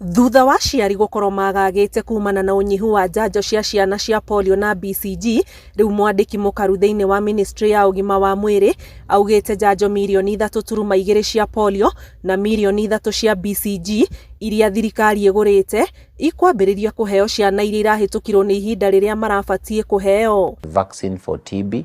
Thutha wa aciari gũkorwo magagĩte kumana na ũnyihu wa njanjo cia ciana cia polio na BCG, rĩu mwandĩki mũkaru thĩinĩ wa ministry ya ũgima wa mwĩrĩ augĩte njanjo mirioni 3.2 cia polio na mirioni 3 cia BCG iria thirikari ĩgũrĩte ikwambĩrĩria kũheo ciana iria irahĩtũkirwo nĩ ihinda rĩrĩa marabatiĩ kũheo. Vaccine for TB,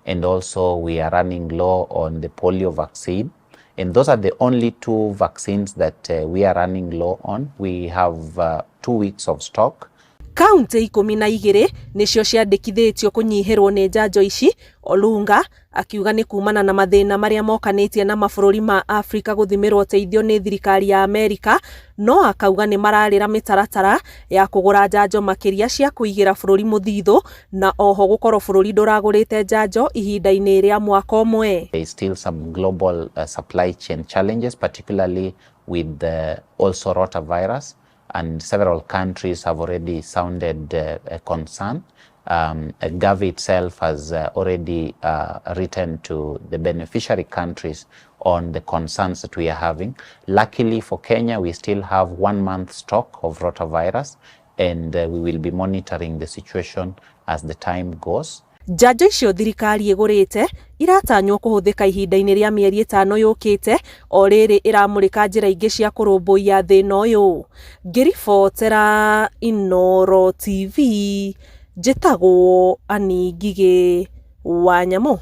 and also we are running low on the polio vaccine. And those are the only two vaccines that we are running low on. We have 2 weeks of stock. Kaunti 12 nĩcio ciandĩkithĩtio kũnyihĩrwo nĩ njanjo ici. Olunga akiuga nĩ kumana na mathĩna marĩa mokanĩtie na mabũrũri ma Afrika gũthimĩrwo ũteithio nĩ thirikari ya Amerika, no akauga nĩ mararĩra mĩtaratara ya kũgũra njanjo makĩria cia kũigĩra bũrũri mũthithũ na oho gũkorwo bũrũri ndũragũrĩte njanjo ihinda-inĩ rĩa mwaka ũmwe. There is still some global supply chain challenges, particularly with the also rotavirus, and several countries have already sounded a concern. Gavi itself has already written to the beneficiary countries on the concerns that we are having. Luckily for Kenya, we still have 1 month stock of rotavirus, and we will be monitoring the situation as the time goes. Njanjo icio thirikari ĩgũrĩte iratanywo kũhũthĩka ihinda-inĩ rĩa mĩeri 5 yũkĩte o rĩrĩ ĩramũrĩka njĩra ingĩ cia kũrũmbũiya thĩna ũyũ. Ngĩribotera Inooro TV, njĩtagwo Annie Ngigĩ wa Nyamũ.